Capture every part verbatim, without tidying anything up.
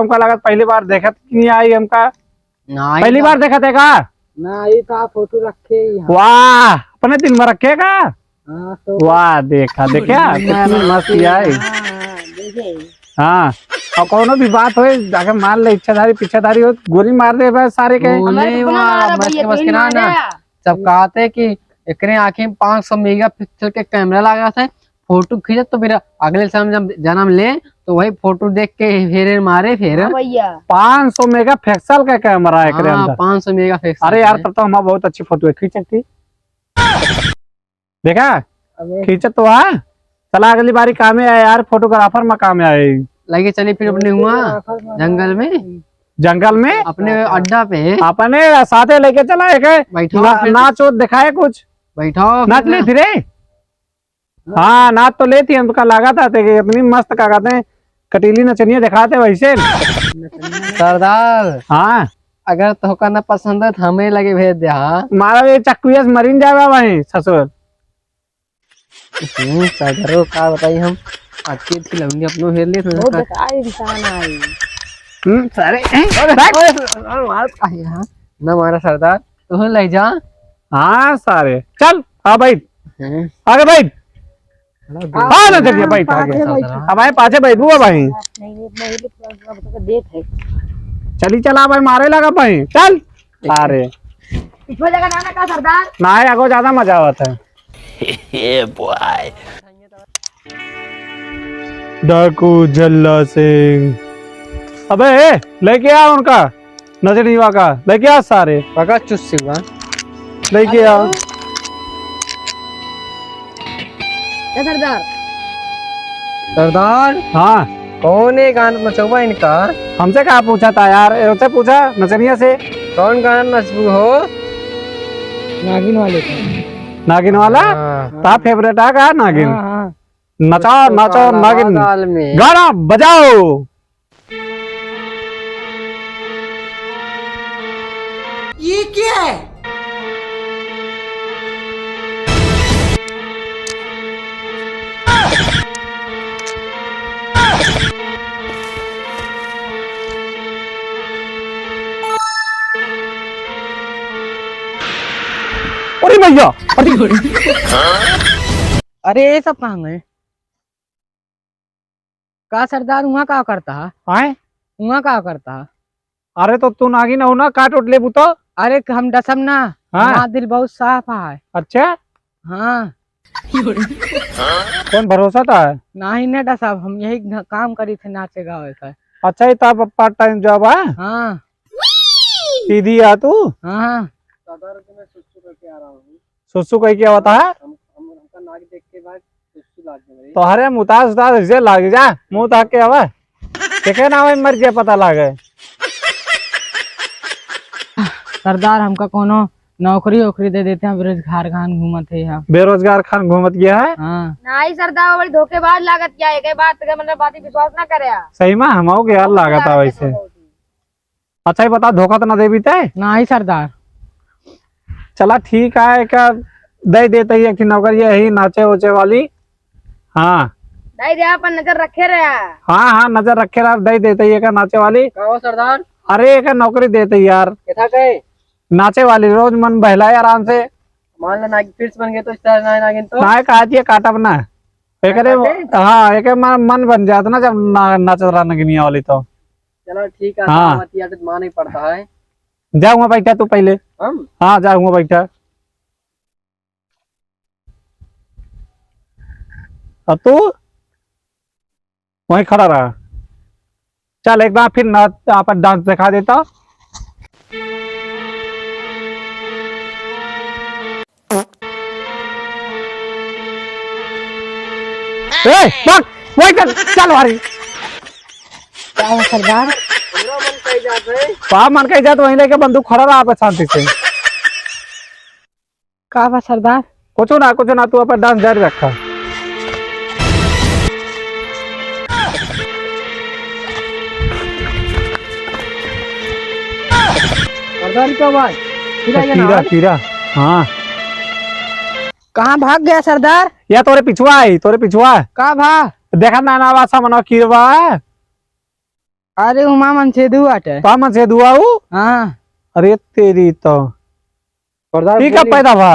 हमका लागत पहली बार देखत कि नहीं आई हमका। ना, पहली बार देखत है का? ना, ये तो आप फोटो रखे ही हैं। वाह, अपने दिल में रखे का? हाँ, तो वाह, देखा, देखा, कितनी मस्त आई। हाँ, हाँ, देखे। हाँ, और कौनो भी बात होए, अगर मान ले इच्छाधारी, पिच्छाधारी हो, गोली मार दे बस सारे के। गोली हमारे तो वाह, ना आ रहा मस्त, भैया, मस्त तो के ना, ना। मारे। जब कहते कि एकरे आँखी में पाँच सौ मेगापिक्सल के कैमरा लगा था, फोटो खींचत तो फिर अगले साल जब जन्म ले तो वही फोटो देख के हेरे मारे फिर। हाँ भैया। पाँच सौ मेगापिक्सल का कैमरा है एकरे हाँ, अंदर। पाँच सौ मेगापिक्सल अरे यार, है। तब तो हम बहुत अच्छी फोटो खींच सकती। देखा? अबे। खींचत तो है। चला अगली बारी कामे आए यार, फोटोग्राफर में कामे आए। लेके चली फिर अपने हुआ फोटोग्राफर में जंगल में। जंगल में? अपने अड्डा पे। अपने साथे लेके चला एक बैठाओ ना, फिर। नाच उच दिखाए कुछ। बैठाओ नाच फिर। ले थी रे। हाँ, नाच तो लेती हम, तो का लागत आते कि इतनी मस्त, का कहते हैं, कटीली नचनिया दिखाते वैसे। सरदार। हाँ। अगर तोहका ना पसंद है तो हमें लगे भेज दे, हाँ। मारा ये चक्कुआ से मरिन जावा भाई ससुर। हम्म, सरदार का बताई हम, आज के खिलौनी अपनो हेर ले, वो सरदार। बेकार इंसान आई। हम्म, सारे, हैं? अरे, अरे, अरे, मार, अरे, हाँ, ना मारा सरदार, तू ले जा। हाँ, सारे, चल, आ बैठ। हैं? आगे बैठ। हाँ, ना चलिए, बैठ, आगे। पाछे बैठ। अब आए, पाछे बैठ, बुआ भाई। नहीं, नहीं, नहीं, नहीं, देख है। चली, चला भाई, मारे लगा भाई, चल। अरे। इसमें जगह ना, ना का सरदार? ना, आगो ज्यादा मजा आवत है। ये बॉय। डाकू जल्ला सिंह। अबे, ए, लेके आ उनका। नजरिया का लेके आ सारे। पका चुस्सी बा। लेके आ। हेलो। ए सरदार। सरदार। हाँ। कौन है गाना नचौबा इनका? हमसे का पूछा था यार, इनसे पूछा नचनिया से। कौन गाना नचबू हो? नागिन वाले का। नागिन वाला? हाँ। ता फेवरेट आ का नागिन? हाँ, हाँ। नचाओ, नचाओ, नागिन। गाना बजाओ। ये क्या है? अरे भैया, अरे। अरे, ये सब कहाँ गए? का सरदार, उहाँ का करता है? आए? उहाँ का करता है? अरे, तो तू नागिन हो ना, काट उठ लेबू तो? अरे, हम डसब ना। हाँ। हमार दिल बहुत साफ है। अच्छा? हाँ। कौन भरोसा था है? नहीं, नहीं डसब, हम यही न-, काम करी थे, नाचे गावे का। अच्छा, ये तो अब पार्ट टाइम जॉब है? हाँ। सीधी आ तू? हाँ, हाँ। सरदार जी, मैं सुसु करके आ रहा हूँ। सुसु कह के आवता है? हम, हम, हमका नाक देख के बाद तोहरे मुताज उताज ऐसे लाग जा, मुंह ताक के आवा। देखे ना, वही मर गया, पता लागे। सरदार, हमका कोनो नौकरी ओकरी दे देते, हम बेरोजगार खान घूमत है हम। बेरोजगार खान घूमत गया है? हाँ। नहीं सरदार, वो बड़ी धोखेबाज लागत क्या है, कई बात के मतलब बात ही विश्वास ना करे। सही में, हम हो गया लागत है वैसे। अच्छा, ये बता, धोखा तो ना देबी ते? नहीं सरदार। चला ठीक है, एक दे देते ही एक ठे नौकरी यही नाचे उचे वाली। हाँ। दे दे, अपन नजर रखे रहे। हाँ, हाँ, नजर रखे रहा, दे देते ही एक नाचे वाली। का हो सरदार? अरे, एक नौकरी देते यार। कितना के? नाचे वाली, रोज मन बहलाए आराम से। मान लो नागिन फिर से बन गए तो इस तरह ना नागिन तो। ना, काट ये काटब ना। एकरे, काटे? हाँ, एक मन, मन बन जात ना जब ना, नाचत रहा नगिनिया वाली तो। चलो ठीक है, हाँ। सावतिया तो माने पड़ता है। जा हुआ बैठा तू पहले। हम? हाँ, जा हुआ बैठा। और तू वहीं खड़ा रहा। चल, एक बार फिर नाच, आपन डांस दिखा देता। ए, भाग, वहीं कर, चल मारी। का है सरदार? का मन कही जात, वहीं लेके बंदूक खड़ा रहा आप शांति से। का बा सरदार? कुछ ना, कुछ ना, तू अपन डांस जारी रखा। सरदार का भाई, फिर आइए ना। कीरा, कीरा, हाँ। कहाँ भाग गया सरदार? या तोरे पिछुआ आई, तोरे पिछुआ। का भा? देखा ना, ना, बा सामने कीरा बा। अरे, उमा मनसेधु आटे। का मनसेधु आऊ? हाँ। अरे तेरी तो। सरदार ई कब बोली। पैदा भा?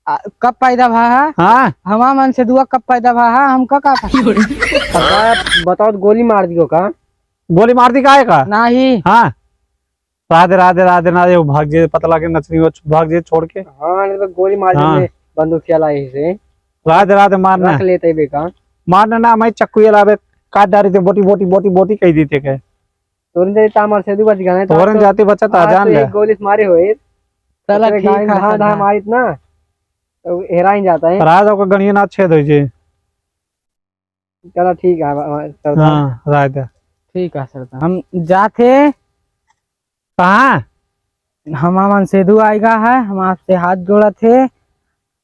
आ, कब पैदा भा है? हाँ। हमा मनसेधुआ कब पैदा भा है? हमका का पता? सरदार, बताओ तो, गोली मार दियो का? गोली मार दी काहे का? नाही। हाँ। राधे, राधे, राधे, ना, ये भाग जे, पता लागे नचनी वो भाग जे छोड़ के। हाँ, नहीं तो गोली मार हाँ। देंगे, बंदूक चला ही से। राधे, राधे, मारना। रख लेते बेका। मारना ना, मैं चक्कू ये लावे, काट डारी थे, बोटी, बोटी, बोटी, बोटी कही दी थे के। तोरन जाति तामर से दू बच गए, तो तोरन तो जाति बच्चा ता आज जान तो ले। एक गोली से मारे होए। चला इतने ठीक गाड़ी है, धाम, धाम सरदार। आइत ना, तो हेरा ही जाता है। राज ओकर गणिये ना छेद होई जे। चला ठीक है, सरदार। हाँ, राज दे। ठीक है, सरदार। हम जाते। कहाँ? हमा मनसेधु आएगा है, हम आपसे हाथ जोड़त है।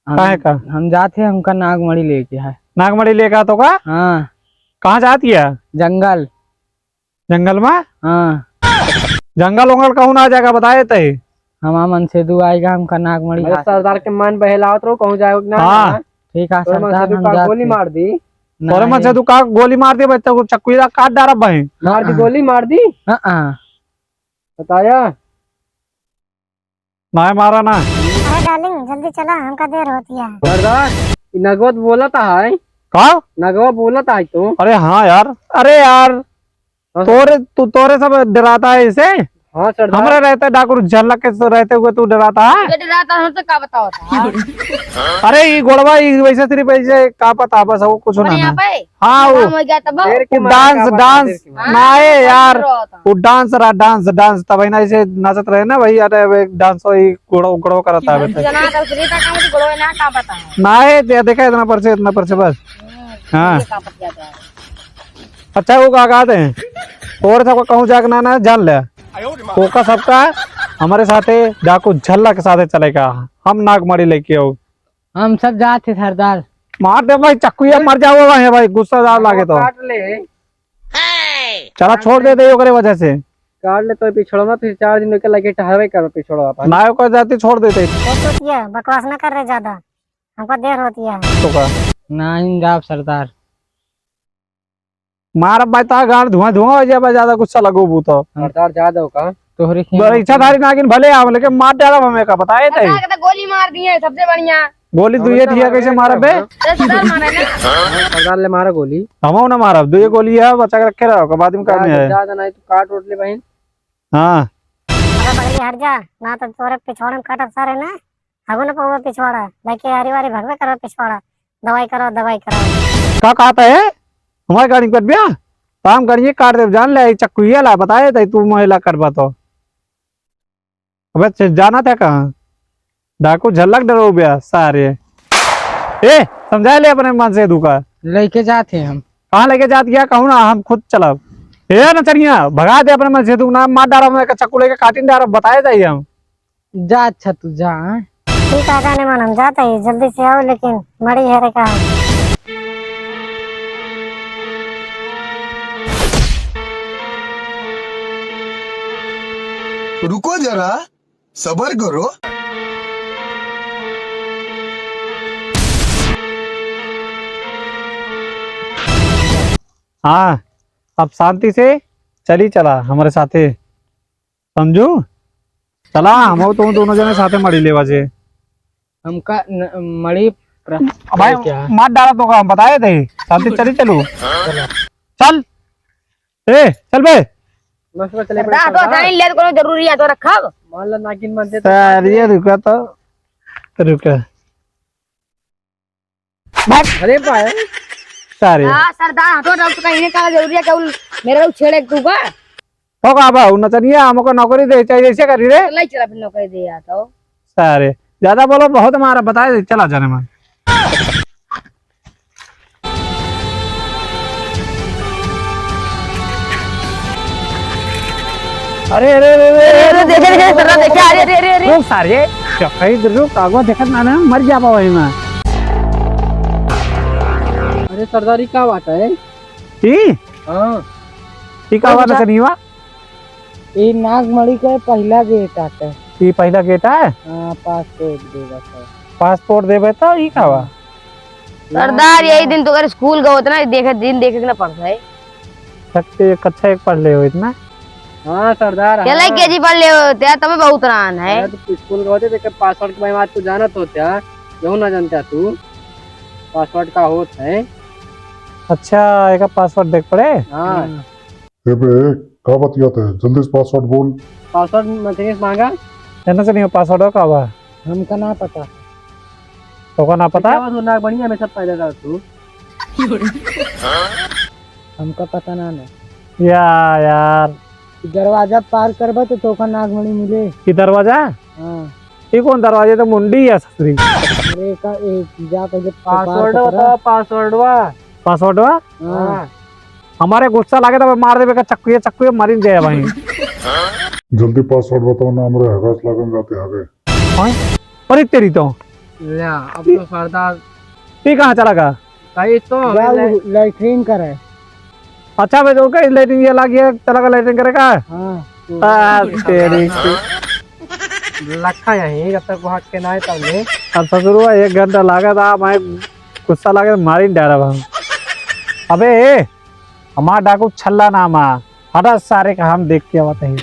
हम, काहे का? हम जात है, हमका नागमणि लेके है। नागमणि लेके आतो का? हाँ। कहाँ जात है? जंगल। जंगल में? हाँ। जंगल उंगल कहूँ ना जाएगा, बताए तही। हमा मनसेधु आएगा, हमका नागमणि अरे हाथ सरदार के मन बहलावत रहो, कहूँ जाए ना। हाँ। ठीक है, तो सरदार, मनसेधु हम का जात गोली है। मार दी। तोरे नहीं। मनसेधु का गोली मार दी, बच्चा को चक्कू काट डारा बहन। मार दी, हाँ। गोली मार दी। हाँ, हाँ। बताया? नाय मारा ना। अरे डार्लिंग, जल्दी चला, हमका देर होती है। सरदार, ई नगवा तो बोलत है। का? नगवा बोलत है तो। अरे हाँ यार, अरे यार, हाँ। तोरे, तू, तोरे सब डराता है इसे? हाँ सरदार। हमरे रहते डाकुर झल्लक के रहते हुए तू डराता है? ये डराता है, हमसे का बताओ था? अरे ई गोड़वा, ई वैसे सिर्फ ऐसे का पता, बस वो कुछ ना, यहाँ ना। पे? हाँ, वो काम हो गया तब? शेर के वो मारे डांस, का बात है, डांस, शेर के मारे? ना, ए हाँ, यार, डांस रहा था। वो डांस रहा, डांस, डांस, तब है ना, ऐसे नाचत रहे ना भाई, अरे, अब एक डांस, वही गुड़ो, गुड़ो करत आवे थे। जना तो श्री का काम थी, गुड़ो ना का पता है। ना, ए, दे-, देखा, इतना परसे, इतना परसे, बस। हम्म, हाँ। ये का पता है? अच्छा, वो का कहते हैं, और सबको कहूँ जाके ना, ना, जान ले। ओका सबका हमारे साथे डाकू झल्ला के साथे चलेगा, हम नागमणि लेके आओ। हम सब जात है सरदार। मार दे भाई चक्कू, ये मर जाओ भाई, भाई गुस्सा ज्यादा लागे तो। काट ले। चला छोड़ दे दे ओकरे वजह से। काट ले तो पिछड़वा फिर चार दिन के लगे टहरवे कर पिछड़वा अपन। ना ओकर जाती छोड़ देते। तो, तो किया बकवास ना कर रहे ज्यादा, हमको देर होती है। तो का? नहीं जाब सरदार। मारब भाई, ता गाड़ धुआं धुआं हो जाबा, ज्यादा गुस्सा लगोबू तो। सरदार जा दो का? तोहरे खेल बड़ा इच्छाधारी नागिन भले आव, लेकिन मार डालब हमें का, बताए तही। सरदार के तो गोली मार दिए, सबसे बढ़िया। गोली तू ये ठिया कैसे मारब बे? तो सरदार मारे ना। हाँ, सरदार ले मारा गोली। हमहू ना मारब, दू ये गोली है, बचा के रखे रहो, बाद में काम जा, है। जा, जा, नहीं तो काट उठ ले बहन। हाँ। अरे बगली हट जा, ना तो तोरे पिछवाड़े में काटब सारे ना। हगो न पउबा पिछवाड़ा, लेके आरी वारी भगबे करबे पिछवाड़ा, दवाई कराओ, दवाई कराओ। का कहता है? हमारे गाड़ी में कटबिया? तो हम गाड़ी काट देब, जान ले, चक्कू ये ला, बताए तही तू महिला करबा तो। अबे, च-, जाना था कहाँ? डाकू झलक डरो बे, सारे। ए, समझाए ले अपने मन से दुका। लेके जात है हम। कहाँ लेके जात गया, कहूँ ना, हम खुद चलब। ए नचनिया, भगा दे अपने मन से दुका, ना मार डारा, मैं चक्कू लेके काटिन डारा, बताए जाइए हम। जा अच्छा तू जा, हाँ? ठीक है, जाने मन हम जाते ही, जल्दी से आओ, लेकिन मड़ी है रे का। रुको जरा, सबर करो। हाँ, अब शांति से चली चला हमरे साथे। समझू? चला, हम तो दोनों जने साथे मड़ी लेवा जे। हमका न-, मड़ी प्र-, भाई, क्या? मार डाला तो का, हम बताए थे, शांति चली चलू। चला। चल। ए, चल बे। बस, बस, चले सरदार, पड़े तो सरदार। जान ले, कोनो जरूरी है तो रखब। मान ला नागिन मन से तो सारी ये रुका तो, रुका। भाग। अरे भाई। सारे। हाँ, सरदार, हटो, डॉक्टर का इन्हें का जरूरी है, क्या उन-, मेरा लोग छेड़े तू का? हो का बा, उ नचनिया हमको नौकरी दे, चाहे जैसे करी रे। तो नहीं चला, फिर नौकरी दे आता हो। सारे। ज्यादा बोलो, बहुत मारा, बताए दे, चला जाने मन। अरे, अरे, अरे, अरे, अरे, देखे, देखे, सरदार, देखे, अरे, अरे, अरे, अरे। रुक सारे, चौकई रुक, आगो देखत ना, ना, मर जाबा वही में। अरे सरदार, ई का बात है? ई? हाँ। ई का बात है, कनिवा? ई नागमणि के पहिला गेट आटे। ई पहिला गेट है? हाँ, पासपोर्ट देबे तो। पासपोर्ट देबे तो ई का बा? हाँ। सरदार, यही दिन तो अगर स्कूल गए होते ना, देखे, दिन देखे के ना पड़ता है। सकते एक अच्छा एक पढ़ ले हो इतना। हाँ सरदार, चले हाँ। केजी पढ़ ले होते हैं, तबे बहुत रान है। अरे तो स्कूल गए होते, देखे पासवर्ड के बारे में आज तू जानत होते हैं, यहू ना जानते तू। पासवर्ड का होत है। अच्छा, एका पासवर्ड देख पड़े? हाँ। हाँ। ए बे, का बतियात है? जल्दी से पासवर्ड बोल। पासवर्ड मथेस मांगा। एना से नहीं हो, पासवर्ड का बा? हमका ना पता। तोका ना पता? क्या बात हो, नागमणि हमेशा पैदा कर तू। हमका पता ना ना। या यार। दरवाजा पार करबा तो तोका नागमणि मिले। ई दरवाजा? हाँ। ई कौन दरवाजा? तो मुंडी या ससुरी। अरे का, ए, जा पहले पार पासवर्ड करा। बताओ, पासवर्डवा। पासवर्डवा? हाँ। हमारे गुस्सा लागे तो मार देबे का चक्कुए, चक्कुए मारिन जाए भाई। जल्दी पासवर्ड बताओ ना, हमरे हगास लागन जाते हगे। हाँ? अरे तेरी तो। ले, अब तो सरदार। ई कहाँ चला गा? कहीं तो जा, हमें वो ले- लैट्रिन करे। अच्छा बे, तो कहीं लैट्रिन ये लाग गया, चला गा लैट्रिन करे का? हाँ। आ, तेरी की। लखा यहीं, जब तक वो हट के ना आए तब ले। अब ससुरवा एक घंटा लागा था, मैं गुस्सा लागे मारिन डारा भाई। अबे ए, हमार डाकू छल्ला नाम आ। हटा सारे का हम देख के आवत है।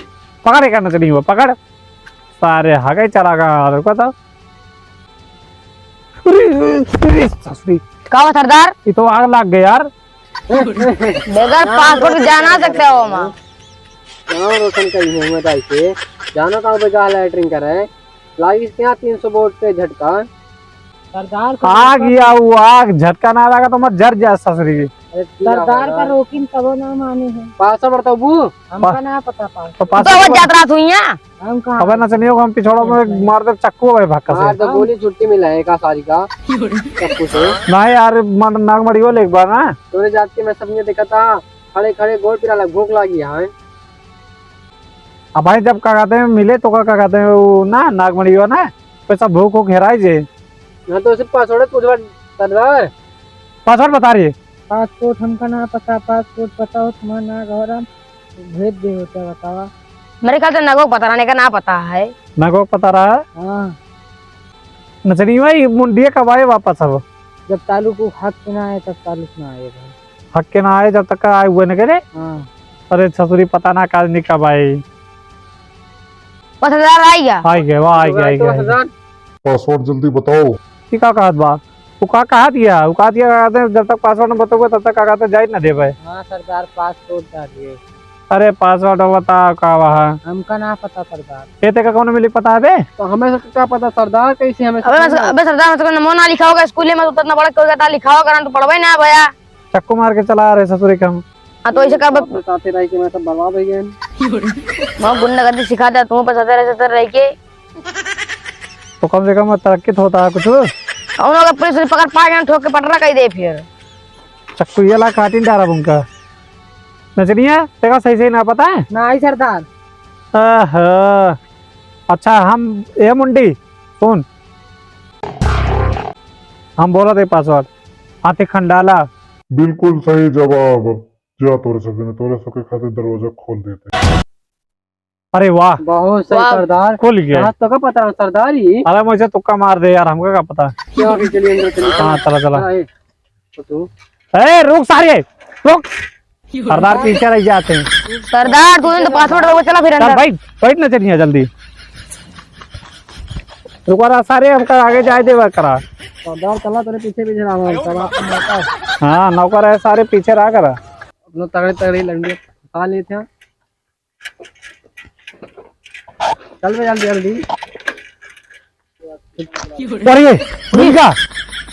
पकड़ एका नचनी हुआ, पकड़। सारे हगे चला गा, रुको तो। अरे, अरे, ससुरी। का हुआ सरदार? ई तो आग लाग गई यार। बगैर पासपोर्ट के जा ना सकते हो वहाँ। नाम रोशन करी है मैं दाई के। जानो कहाँ पे जा लैट्रिन करे। लागी इसके यहाँ तीन सौ वोल्ट के झटका। सरदार को आग या वो आग झटका ना लगा तो मत जर जा ससुरी। अरे, सरदार का रोकिन तबो ना माने है। पासवर्ड बताबू? हमका पा- ना पता पास। तो पास तो वो जात रहा तू यहाँ। हम कहाँ? अबे नचनियों को हम पिछोड़ा में मार दे चक्कू भाई भक्का से। मार दे गोली छुट्टी मिला है का सारी का। चक्कू से। नहीं यार, मन नागमड़ियो ले एक बार ना। तोरे जात के मैं सब ये देखा था। खड़े खड़े गोड़ पिराला भूख लागी है। अब भाई जब का कहते हैं मिले तो का, का कहते हैं वो ना नागमणियो ना, पैसा भूख हो घेराई जे। हाँ तो सिर्फ पासवर्ड पूछवा सरदार। पासवर्ड बता रही है। पासपोर्ट हमका ना पता, पासपोर्ट पता हो तुम्हारा ना घर हम भेज दे होता बतावा। मेरे ख्याल से नगो पता रहने का ना पता है। नगो पता रहा? हाँ। नचनी भाई मुंडिया कब आए वापस अब? जब तालुक हक के ना आए तब तालुक ना आए भाई। हक के ना आए जब तक आए हुए न करे। हाँ। अरे ससुरी पता ना काज नहीं कब आए। पता आई गया। आई गया, वाह, आई गया, आई तो गया, आई गया। सरदार। पासवर्ड जल्दी बताओ। ये का कहत बा? वो का कहत गया? वो कहत गया, कहते हैं, जब तक पासवर्ड न बताओगे, तब तक का कहते हैं, जाई ना देबे। हाँ सरदार, पासवर्ड डालिए। अरे पासवर्ड बताओ का वहाँ? हमका ना पता सरदार। ये तेका कौन मिली पता है बे? तो हमें से का पता सरदार, कैसे हमें से अबे, पता? अबे सरदार, हमसे नमो ना लिखा होगा स्कूल में, तो इतना बड़ा कोई का लिखा होगा ना, तो पढ़बे ना भैया। चक्कू मार के चला रहे ससुरी के हम। हाँ, तो ऐसे कर बे। अपने साथे रह के मैं सब बर्बाद हो गए। मैं गुंडागर्दी सिखा दे, तुम पर साथे रह, साथे रह के। तो कम से कम तरक्की तो होता है कुछ। उन लोग पुलिस पकड़ पाए, ठोक के पटरा कइ दे फिर। चक्कू ये ला काटिन डारा बुनका। नचनिया, तेका सही सही ना पता है? नाही सरदार। आहा। अच्छा, हम, ए मुंडी, सुन। हम बोला थे password। हाथी खंडाला। बिल्कुल सही जवाब। जा तोरे सब जने, तोरे सबके खातिर दरवाजा खोल देते। अरे वाह। बहुत सही वाह। सरदार। खुल गया। हाँ, तो का पता रहा सरदार ही। अरे मुझे तुक्का मार दे यार, हमका का पता। क्या अभी चलिए अंदर चलिए। हाँ, चला, चला। हाँ, ए, तो तू। ए, रुक सारे, रुक। सरदार पीछे रह जाते हैं। सरदार, तू तो password रहो, चला फिर चल अंदर। बैठ, बैठ ना चलिए जल्दी। रुका रहा सारे, हमका आगे जाए देवा करा। सरदार चला, तेरे पीछे पीछे रहा हूँ, सब आपको मारता है। हाँ, नौकर है सारे, पीछे रहा करा। अपना तगड़े तगड़े लंडे खा लेते हैं। चल बे, जल्दी, जल्दी। अरे, मिल गया।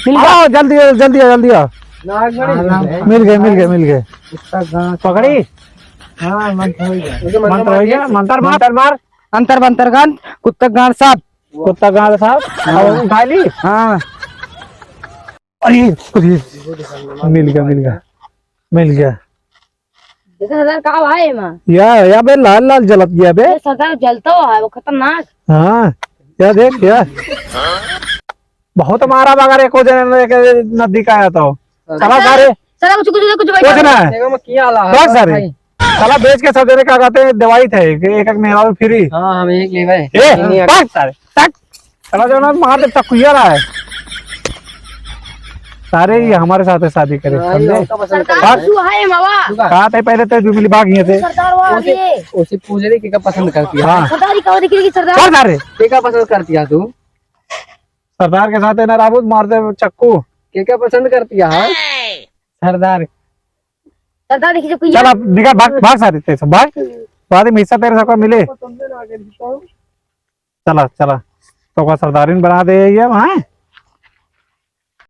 मिल गया। आओ, जल्दी आओ, जल्दी आओ, जल्दी आओ। नाग बड़ी। मिल गए, मिल गए, मिल गए। कुत्ता गांड। पकड़ी? हाँ, मंत्र हो गया। मंत्र हो गया, मंत्र मार। मंत्र मार। अंतर मंत्र गांड, कुत्ता गांड साफ। कुत्ता गांड साफ? हाँ। और उठा ली? हाँ। अरे, अरे, मिल गया, मिल गया, मिल गया। देखा सरदार, का भाई एमा? या, या बे, लाल लाल जलत गया बे। ये सरदार जलता हुआ है, वो खतरनाक। हाँ, या देख, या। बहुत मारा बगर एको जने ने एक नदी का आया तो। चला सारे। साला कुछ, कुछ, कुछ बैठा कुछ ना है। देखो, मैं किया ला, बस सारे। भाई। साला बेच के सब जने का कहते हैं, दवाई थे, कि एक, एक मेहरारू free। हाँ, हम एक लेवे। ए, नहीं, बस सारे, तक। साला जो ना मार दे, चकुया रहा है। सारे ये हमारे साथ शादी करे, हाँ, ये समझे? लड़का पसंद सरकार करता है। तू है मावा। तू का? कहा थे पहले तो जुबिली बाग ये थे। सरदार वो उसे, आगे। उसे पूछ रही कि का पसंद करती है? हाँ। सरदार ही कहो देखिए कि सरदार। कौन सारे? के का पसंद करती है तू? सरदार के साथ है ना राबुत, मार दे चक्कू। के का पसंद करती है? सरदार। सरदार देखिए जो चल अब निकल, भाग, भाग सारे तेरे से, भाग। बाद में हिस्सा तेरे सबका मिले। चला, चला। तो का सरदारिन बना दे ये, हाँ?